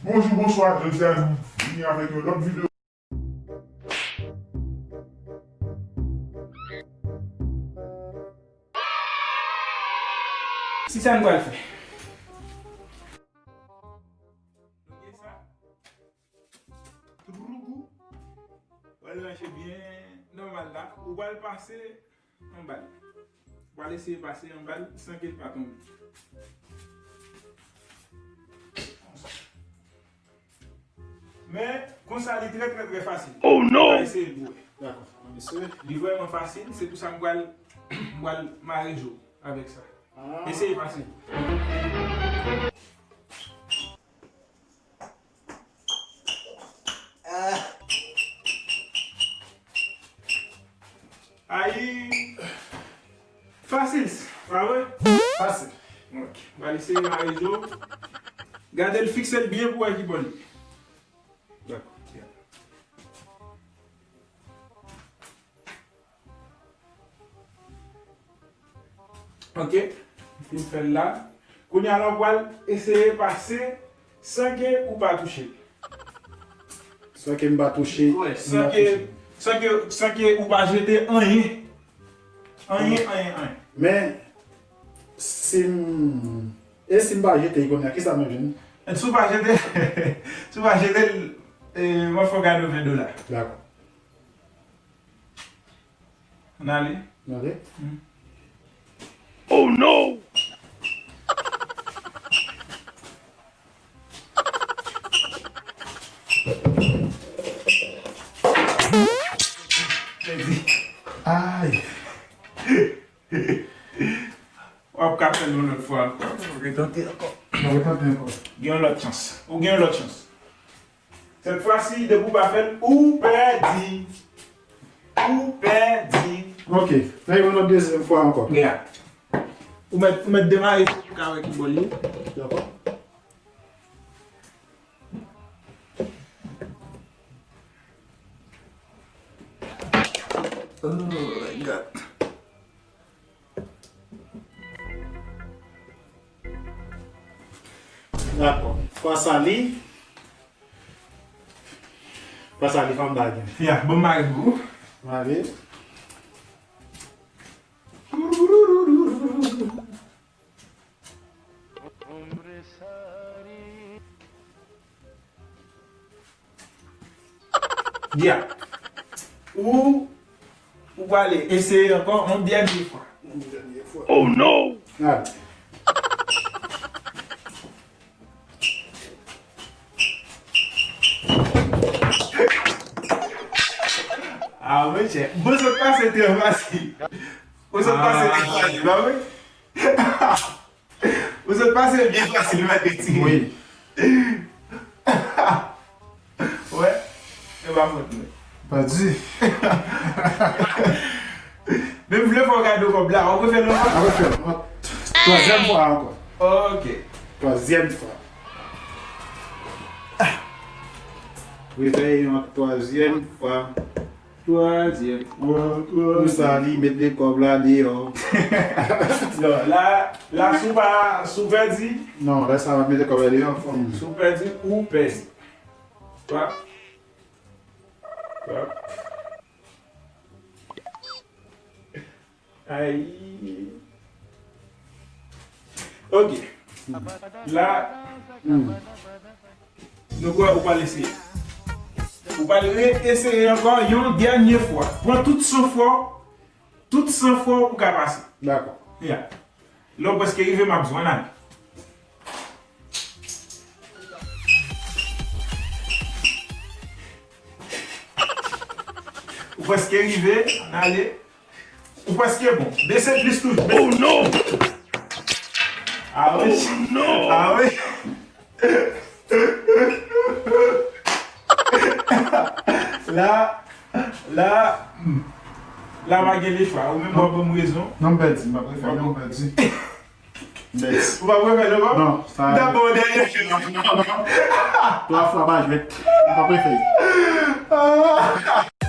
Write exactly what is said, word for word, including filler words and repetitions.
Bonjou, bonswa, jodi a nou vini avèk yon lòt videyo. Kisa n pral fè? Ok, sa. Toutoutoutou. Pral ranche byen nòmal la. Ou pral pase yon bal. Ou pral eseye pase yon bal san ke l pa tonbe. Men, konsa li trè, trè, trè fasil. Oh non! Ou ka eseye l pou wè. Dakò, mwen eseye. Li vrèman fasil, se pou sa m pral, m pral mare je w avèk sa. Ah. Eseye pase. Ah. Ay. Fasil, pa vre? Fasil. Ok. Ba li sere mare je w. Gade l, fikse l byen pou wè ki bò l ye. Dakò. Ok, m fin fè l la. Kounye a la, w pral eseye pase san ke ou pa touche l. San ke m pa touche, wi, m pa touche. San ke, san ke ou pa jete anyen. Anyen, anyen, anyen. Men, si m, e si m pa jete l kounye a, kisa m ap jwenn? Si w pa jete, si w pa jete l, e, m ap fè w kado ven dola. Dakò. Ann ale. Ann ale. Hmm. Oh no! Pèdi. Ay. W ap ka fè l yon lòt fwa ankò. Retante ankò. Retante ankò. Gen yon lòt chans. Ou gen yon lòt chans. Sèt fwa si, depi w pa fè l, ou pèdi. Ou pèdi. Ok. Nan yon lòt dezyèm fwa ankò. Yeah. Ou mèt, ou mèt demare pou w ka wè ki bò l ye. Dakò. Oh my God. Dakò. Fwa sa li. Fwa sa li fè m bagay. Ya, bon mari pou ou. Mari. Ya. Ou, ou prale eseye ankò yon dènye fwa. Yon dènye fwa. Oh no! Gade. Ah, monchè. Bon, sa pase trè fasil. Bon, sa pase trè fasil, pa vre? Ou sot pase l byen fasil, m ap retire. Wi. Wè, e pa fòt mwen. Pèdi. Men m vle fè w kado kòb la, w ap refè l ankò? M ap refè l. Twazyèm fwa ankò. Ok. Twazyèm fwa. Refè yon twazyèm fwa. Twazyèm fwa ankò. Pou sa, li met de kòb la deyò. Non, la, la, si w pa, si w pèdi. Non, lè sa, mete kòb la deyò, fò m. Si w pèdi, ou pèdi. Twa. Twa. Ay. Ok. La, hmm, nou kwè ou pral eseye. Ou pral re-eseye ankò yon dènye fwa. Pran tout san fwa w, tout san fwa w pou w ka pase. Dakò. Ya. Lè w prèske rive, m ap di w ann ale. Ou prèske rive, ann ale. Ou prèske bon. Bese plis toujou. Bese. Oh no! Ah wi. Oh no! Ah wi. La, la, hmm. La pa gen lechwa. Ou menm w ap ban m rezon. Non, m pèdi. M ap refè l, non, m pèdi. Yes. Ou pa prefè l ankò? Non, sa. Dabò dènye. Non, non, non. Twa fwa pa jwèt. Ou pa prefè. Ah.